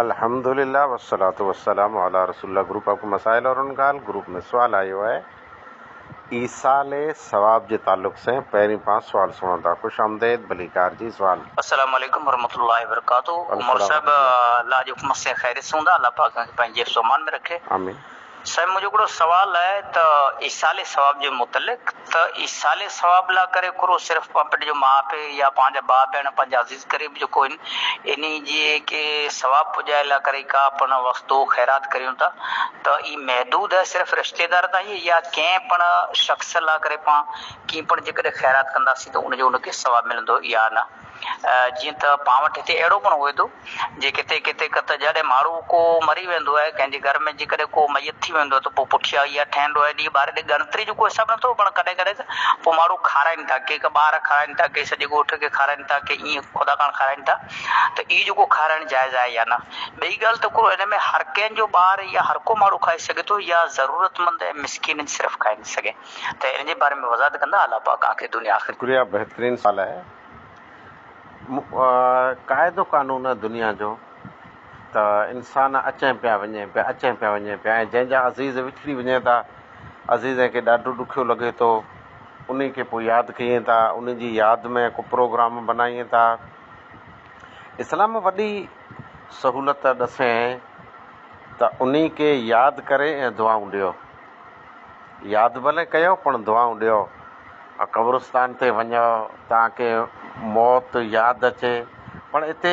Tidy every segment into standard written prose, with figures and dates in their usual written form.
الحمدلله والصلوة والسلام علي رسول الله گروپ آپ مسائل اور ان کا حل گروپ ۾ سوال آيو آهي ايصال ثواب جي تعلق سين پهرين پان سوال سڻندا خوش آمديد ڀليڪار جي سوال. السلام عليڪم ورحمة الله وبرڪاته عمر السلام صاحب ورحمة الله. الله جي حڪم سين خيريت سين هوندا الله پاڪ اوهان کي پنهنجي حفظ و امان ۾ رکي. آمين. سائين منهنجو هڪڙو سوال آهي ته ايصال ثواب جي متعلق ته ايصال ثواب لا ڪري ڪرو صرف پمپٽ جو ماء پي يا پنهنجا ڀاء ڀيڻ پنهنجا عزيز قريب جيڪو آهن انهي جي ڪي ثواب پڄائي لا ڪري ڪا پڻ وستو خيرات ڪريون ٿا ته اي محدود آهي صرف رشتيدار تائين يا ڪنهن پڻ شخص لا ڪري پان ڪي پڻ جيڪڏهن خيرات ڪنداسين ته ان جو ان کي ثواب ملندو يا نه جيئن ته پان وٽ هتي اهڙو پڻ هئي ٿو جي ڪٿي ڪٿي ڪت جڏهن ماڻهو ڪو مري ويندو آهي، ڪنهن جي گهر ۾ جيڪڏهن ڪو ميت ٿي ويندو آهي ته پوء پٺيان اها ٺهندو آهي ڏينهن ٻارهن ڏينهن ڳڻتري جو ڪو حساب نٿو پڻ ڪڏهن ڪڏهن ته پوء ماڻهو کارائين ٿا ڪي ڪي ٻار کارائين ٿا ڪي سڄي ڳوٺ کي کارائين ٿا ڪي ائين خدا ڪاڻ کارائين ٿا ته اهو جيڪو کارائڻ جائز آهي يا نه؟ ٻئي ڳالهه ته ڪو ان ۾ هر ڪنهن جو ٻار يا هر ڪو ماڻهو کائي سگهي ٿو يا ضرورتمند ۽ مسڪين صرف کائي سگهي ته ان جي باري ۾ وضاحت ڪندا الله پاڪ آکي دنيا آخرت. شڪريه بهترين سوال آهي. قاعدو قانون آهي دنيا جو ته انسان اچين پيا وڃين پيا اچين پيا وڃين پيا ۽ جنهن جا عزيز وڇڙي وڃين ٿا عزيزن کي ڏاڍو ڏکيو لڳي ٿو انهي کي پوء ياد ڪين ٿا انهي جي ياد ۾ ڪو پروگرام بنائين ٿا اسلام وڏي سهولت ڏسين ته انهي کي ياد ڪري ۽ دعائون ڏيو. ياد ڀلي ڪيو پڻ دعائون ڏيو ۽ قبرستان تي وڃو تان ڪي موت ياد اچي پڻ اتي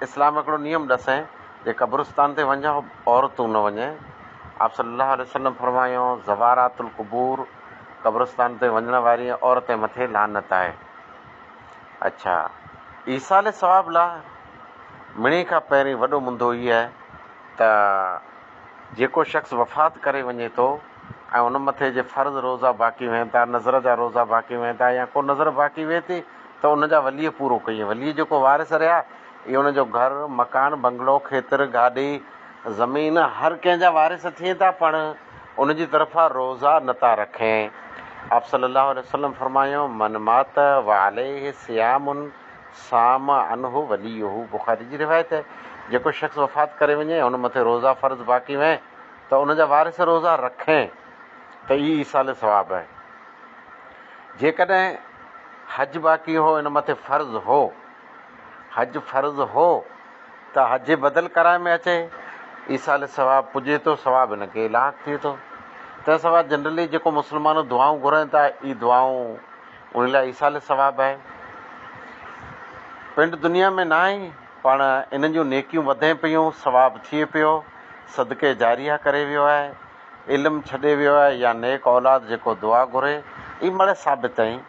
اسلام هڪڙو نيم ڏسين جي قبرستان تي وڃو عورتون نه وڃي آپ صلي الله عليه وسلم فرمايو زوارات القبور قبرستان تي وڃڻ وارين عورتين مٿي لعنت آهي اڇا ايصال ثواب لا مڙني کان پهرين وڏو منڌو هي آهي ته جيڪو شخص وفات ڪري وڃي ٿو ۽ ان مٿي جي فرض روزا باقي ويهن ٿا، نذر جا روزا باقي ويهن ٿا يا ڪو نذر باقي ويهي ٿي ته ان جا وليء پورو ڪيئي. وليء جيڪو وارث رهيا، اهي ان جو گهر، مڪان، بنگلو، کيتر، گاڏي، زمين هر ڪنهن جا وارث ٿين ٿا پڻ ان جي طرفان روزا نه ٿا رکين. آپ صلي الله عليه وسلم فرمايو، من مات وعليه صيام صام عنه وليه، بخاري جي روايت آهي، جيڪو شخص وفات ڪري وڃي ۽ ان مٿي روزا فرض باقي وين ته ان جا وارث روزا رکين ته اهي ايصال ثواب آهي. جيڪڏهن حج باقي هو ان مٿي فرض هو، حج فرض هو ته حج بدل ڪرائي ۾ اچي، ايصال ثواب پڄي ٿو، ثواب ان کي لاحق ٿئي ٿو. تنهن سواء جنرلي جيڪو مسلمان دعائون گهرن ٿا اهي دعائون ان لاء ايصال ثواب آهي. پنڊ دنيا ۾ ناهي پڻ انهن جون نيڪيون وڌين پيون، ثواب ٿئي پيو، صدقي جاريه ڪري ويو آهي، علم ڇڏي ويو آهي يا نيڪ اولاد جيڪو دعا گهري، اهي مڙئي ثابت آهن.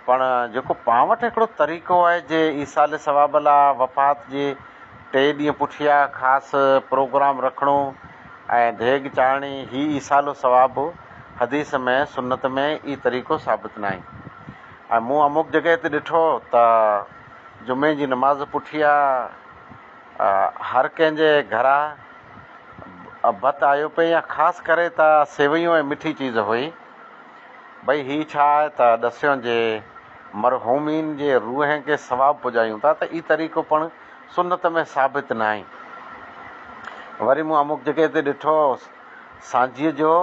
پڻ جيڪو پان وٽ هڪڙو طريقو آهي جي ايصال ثواب لاء وفات جي ٽي ڏينهن پٺيان خاص پروگرام رکڻو ۽ ڌيڳ چاڙهڻي، هي ايصال ثواب حديث ۾ سنت ۾ اي طريقو ثابت ناهي ۽ مون اموڪ جڳهه تي ڏٺو ته جمعي جي نماز پٺيا هر ڪنهن جي گهرا ڀت آيو پئي يا خاص ڪري ته سيويون ۽ مٺي چيز هئي. ڀئي هي ڇا آهي ته ڏسيون جي مرحومين جي روحين کي ثواب پڄايون ٿا ته اي طريقو پڻ سنت ۾ ثابت ناهي. وري مون اموڪ جڳهه تي ڏٺو سانجهيء جو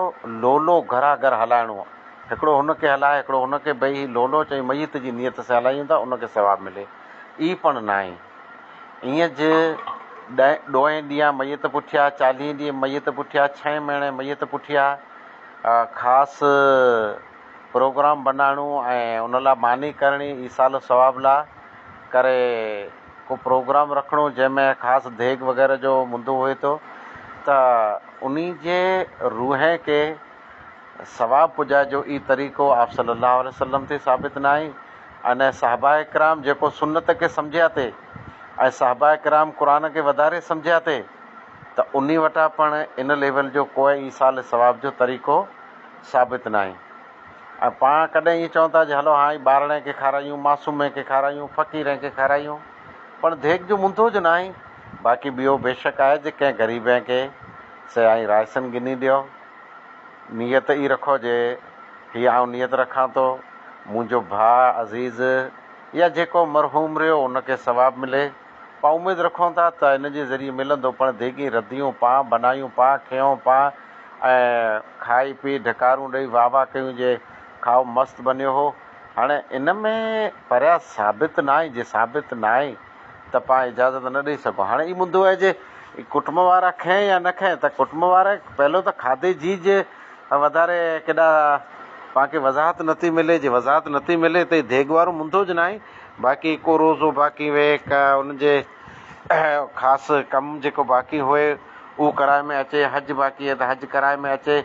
لولو گهرا گهر هلائڻو، هڪڙو هن کي هلائي، هڪڙو هن کي، ڀئي هي لولو چئي ميت جي نيت سين هلايون ٿا، ان کي ثواب ملي. اي پڻ ناهي. ايئن جي ڏوهين ڏينهان ميت پٺيا، چاليهين ڏينهن ميت پٺيا، ڇهين مهيني ميت پٺيا خاص پروگرام بنائڻو ۽ ان لاء ماني ڪرڻي، ايصال ثواب لاء ڪري ڪو پروگرام رکڻو جنهن ۾ خاص ديڳ وغيره جو مندو هئي ٿو ته انهي جي روحين کي ثواب پڄائي جو اي طريقو آپ صلي الله عليه وسلم تي ثابت ناهي ۽ نه صحابه ڪرام جيڪو سنت کي سمجهيا تي ۽ صحابه ڪرام قرآن کي وڌاري سمجهيا تي ته انهي وٽان پڻ ان ليول جو ڪوئي ايصال ثواب جو طريقو ثابت ناهي. ۽ پاڻ ڪڏهن ائين چون ٿا جي هلو هائي ٻارڙين کي کارايون، معصومين کي کارايون، فقيرين کي کارايون، پڻ ڌيڳ جو منڌو جو ناهي، باقي ٻيو بيشڪ آهي جي ڪنهن غريبين کي سي آئين رائسن گني ڏيو، نيت ئي رکو جي هي آئون نيت رکان ٿو، منهنجو ڀاء عزيز يا جيڪو مرحوم رهيو ان کي ثواب ملي. پان اميد رکون ٿا ته ان جي ذريعي ملندو پڻ ديڳين رڌيون پان بنايون پان کنيون پان ۽ کائي پي ڍڪارون ڏئي واھ واھ ڪيون جي کائو مست بنيو هو هاڻي ان ۾ پريا ثابت ناهي جي ثابت ناهي ته پان اجازت نه ڏئي سگهون هاڻي اي مدو آهي جي ڪٽنب وارا کنئي يا نه کنئي ته ڪٽنب وارا پهلو ته کاڌي جي جي وڌاري ڪيڏا پان کي وضاحت نٿي ملي جي وضاحت نٿي ملي ته ديڳ وارو مدو ج ناهي باقي ڪو روزو باقي ويهي ڪا ان جي خاص ڪم جيڪو باقي هئي اهو ڪرائي ۾ اچي، حج باقي آهي ته حج ڪرائي ۾ اچي،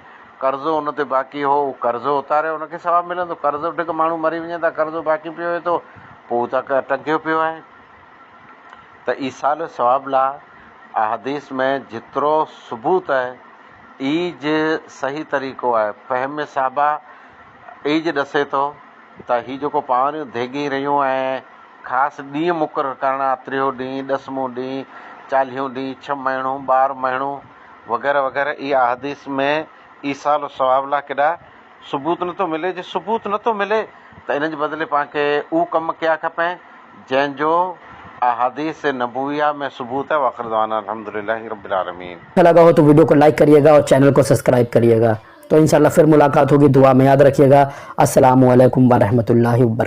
قرضو ان تي باقي هو اهو قرضو اتاري ان کي ثواب ملندو، قرض وٺي ماڻهو مري وڃي ته قرضو باقي پيو ويهي ٿو پوء هو ته ٽنگيو پيو آهي ته ايصال ثواب لاء احاديث ۾ جيترو ثبوت آهي ايج صحيح طريقو آهي فهم صحابه ايج ڏسي ٿو ته هي جيڪو پاوريون ڌيڳي رهيون ۽ خاص ڏينهن مقرر ڪرڻا، تريهون ڏينهن، ڏسمون ڏينهن، چاليهون ڏينهن، ڇهه مهيڻو، ٻار مهيڻو وغيره وغيره اهي احاديث ۾ ايصال الثواب لاء ڪيڏا ثبوت نٿو ملي، جي ثبوت نٿو ملي ته ان جي بدلي پاڻ کي اهو ڪم ڪيا کپين جنهن جو احاديث نبويه ۾ ثبوت آهي واخر دعوانا الحمدلله رب العالمين. اچھا لگا هو تو ويڊيو کو لائيڪ ڪريي گا اور چينل کو سبسڪرائب ڪريي گا تو انشاء الله ڦر ملاقات هوگي دعا ۾ ياد رکيي گا السلام عليڪم ورحمة الله وبرڪاته.